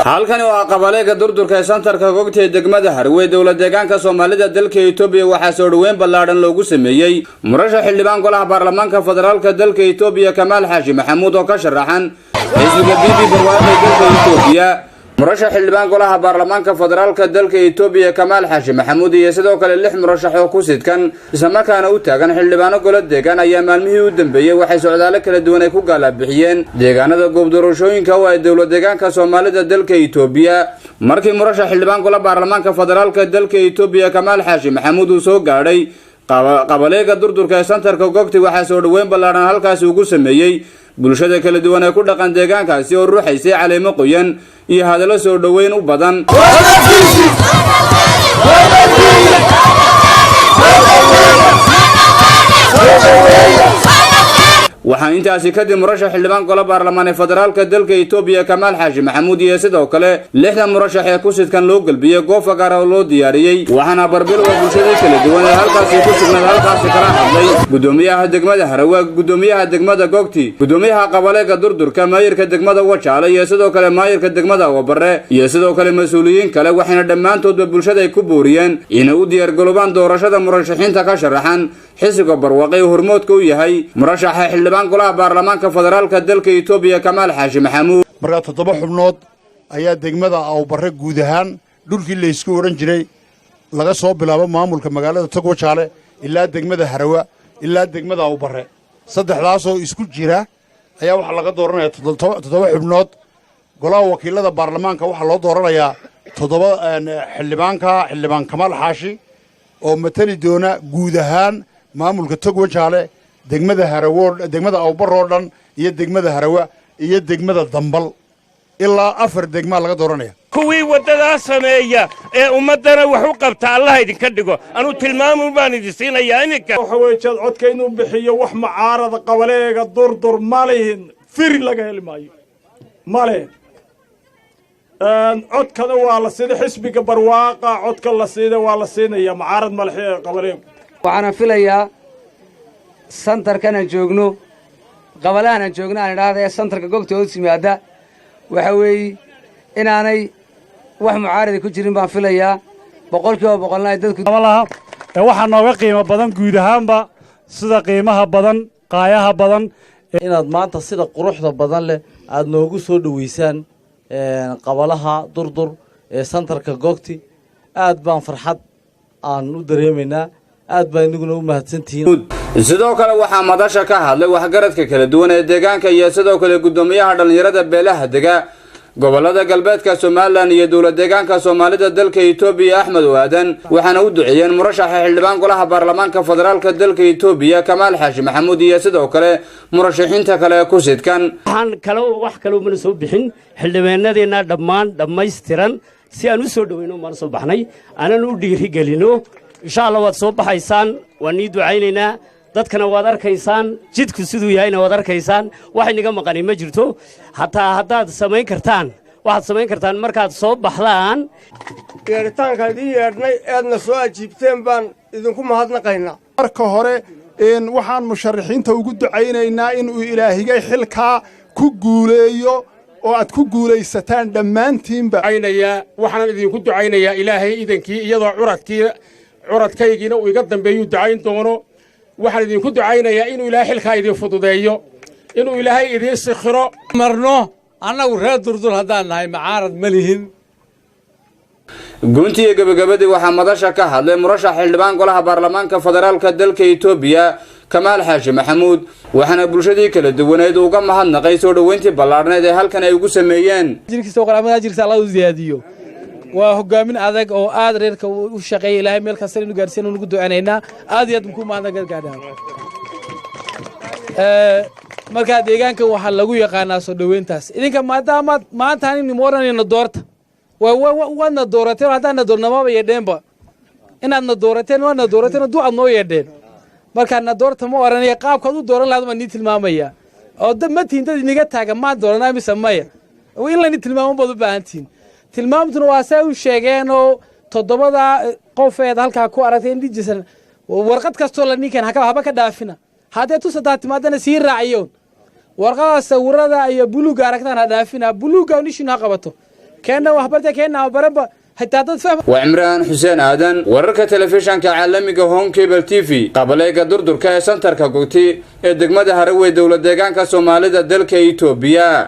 Halkani waa qabaleega Durdurka ee santarka Gogta ee degmada Harwe, dowlad deegaanka Soomaalida dalka Etoobiya. Waxaa soo dhoweyn ballaadhan loogu sameeyey murashax xildhibaan golaha baarlamaanka federaalka dalka Etoobiya, Kamaal Xaashi Maxamuud, oo ka sharaxan xisbiga PP Barwaaqo ee dalka Etoobiya. Murashax xildhibaan golaha baarlamaanka federaalka dalka Etoobiya, Kamaal Xaashi Maxamuud, iyo sidoo kale lix murashax oo ku sidkan islamarkaana u taagan xildhibaano golo deegaan ayaa maalmihii u dambeeyey waxay socdaalo kala duwan ay ku gaalabixiyeen deegaanada goob doorashooyinka oo ay dowlad deegaanka Soomaalida dalka Etoobiya. Markii murashax xildhibaan golaha baarlamaanka federaalka dalka Etoobiya, Kamaal Xaashi Maxamuud, uu soo gaadhay qabaleega Durdurka ee santarka Gogti, waxaa soo dhoweyn ballaadhan halkaasi ugu sameeyey bulshada kala duwan ee ku dhaqan deegaankaasi oo ruuxaysay caleemo qoyan iyo hadallo soo dhoweyn u badan. Waxaa intaasi kadib murashax xildhibaan golo baarlamaan ee federaalka dalka Etoobiya, Kamaal Xaashi Maxamuud, iyo sidoo kale lixda murashax ee ku sidkan loo gelbiyey goofa gaara oo loo diyaariyey. Waxaana barbilowga bulshadii kala duwan ee halkaasi ku sugnayd halkaasi kala hadlay gudoomiyaha degmada Harawa, gudoomiyaha degmada Gogti, gudoomiyaha qabaleega Durdurka, maayirka degmada Wajaale iyo sidoo kale maayirka degmada Wabare iyo sidoo kale mas-uuliyiin kale. Waxayna dhammaantoodba bulshada ay ku booriyeen inay u diyaargaroobaan doorashada murashaxiinta ka sharaxan xisbiga Barwaaqe ee hormoodka u yahay murashaxa xildhibaan golaha baarlamaanka federaalka dalka Etoobiya, Kamaal Xaashi Maxamuud. Markaa 7 xubnood ayaa degmada Awbarre guud ahaan dhulkii laysku odhan jiray, laga soo bilaabo maamulka magaalada Togwajaale ilaa degmada Harawa ilaa degmada Awbarre, saddexdaasoo isku jira ayaa waxaa laga dooranayaa 7 xubnood. Golaha wakiilada baarlamaanka waxaa loo dooranayaa 7 xildhibaanka, xildhibaan Kamaal Xaashi oo matali doona guud ahaan maamulka Togwajaale, degmada Harawo, degmada Awbarre oo dhan iyo degmada Harawa iyo degmada Dambal, ilaa 4 degmaa laga dooranaya. Kuwii waddadaa sameeya ee ummaddana wax u qabta Allah idinka dhigo. Anuu tilmaamun baan idin siinayaa iminka. Waxa weeye jeed codka inuu bixiyo wax mucaarada qabaleega Durdur ma lihin, firi laga heli maayo male. Codkana waa la siida xisbiga Barwaaqa, codka la siida waa la siinaya, mucaarad male qabaleegu. Waxaana filayaa santarkan aan joogno, qabalahan aan joogno aan idhaahda, ee santarka Gogta hoos yimaada, waxa weeye inaanay wax mucaarada ku jirin baan filayaa, 100%na ay dadku qabalaha ee waxaa nooga qiimo badan guud ahaanba sida qiimaha badan, qaayaha badan. Inaad maanta sida quruxda badan leh aada noogu soo dhoweysaan qabalaha Durdur ee santarka Googti, aad baan farxad aan u dareemaynaa, aad baa inaguna u mahadsantihiin. Sidoo kale waxaa madasha ka hadlay waxgaradka kala duwan ee deegaanka iyo sidoo kale guddoomiyaha dhallinyarada beelaha dega gobolada galbeedka Somaliland iyo dowlad deegaanka Soomaalida dalka Etoobiya, Axmed Waadan. Waxaana u duceeyeen murashaxa xildhibaan golaha baarlamaanka federaalka dalka Etoobiya, Kamaal Xaashi Maxamuud, iyo sidoo kale murashaxiinta kale ee ku sidkan. Waxaan kale wax kale umana soo bixin, xildhibaanadeenna dhammaan dhammaystiran si aan u soo dhoweyno umaan soo baxnay, aanan u dhiirigelino. Insha Allah waad soo baxaysaan, waan nii ducaynaynaa. Dadkana waad arkaysaan, jidku siduu yahayna waad arkaysaan, wax inaga maqani ma jirto. Hataa haddaad samayn kartaan, waxaad samayn kartaan markaad soo baxdaan. Yeedhitaanka idiin yeedhnay eedna soo ajiibteen baan idinku mahadnaqaynaa. Marka hore waxaan musharaxiinta ugu ducaynaynaa inuu Ilaahigay xilkaa ku guuleeyo oo aad ku guulaysataan dhammaantiinba. Waxaanan idinku ducaynayaa Ilaahay idankii, iyadoo curadkii curadkaygiina uu iga dambeeyuu ducayn doono. Waxaan idinku ducaynayaa inuu Ilaahay xilkaa idin fududeeyo, inuu Ilaahay idiin sikhiro. Marno annagu reer Durdur haddaan nahay macaarad ma lihin. Gunti iyo gabagabadii waxaa madasha ka hadlay murashax xildhibaan golaha baarlamaanka federaalka dalka Etoobiya, Kamaal Xaashi Maxamuud, waxaana bulshadii kala duwaneed uga mahadnaqay soo dhoweyntii ballaadhneed ee halkan ay ugu sameeyeen. Jirkiisa qoramada ajirkiisa Allah u ziyaadiyo. Waa hogaamin adag oo aad reerka u shaqeeya. Ilaahay meel kasta inuu gaarsiin ugu ducaynaynaa. Aad iyo aad ku mahadnaq gargaadhaa. Marka deegaankan waxaa lagu yaqaanaa soo dhoweyntaas. Idinka maadaama maanta anin oranayno doorta, waadna doorateen. Haddaadna doornamaba yeedheenba, inaadna doorateen, waadna doorateen, ducaad noo yeedheen. Markaa na doorta ma oranaya, qaabkaad u dooran lahayd baan nii tilmaamaya. Oo dad ma tihin, dad iniga taagan maan dooranaa mise maya, in lani tilmaamo baad u baahan tihin. Tilmaamtuna waa say u sheegeen oo 7da qof eed halkaa ku aragtay in dhijisan warqad kastoo la ninkan haba ka dhaafina. Haddee tu saddex timaadana sii raaciyoon. Warqada sawirada iyo buluugga aragtaan ha dhaafina, buluugga nishin ha qabato. Keenna waxbarta, keenna baranba xitaa dad fahma. Waa Cimraan Xuseen Aadan, wararka telefishanka caalamiga Home Cable TV, qabaleega Durdurka ee santarka Gogti ee degmada Harawey, dowlad deegaanka Soomaalida, dalka Itoobiya.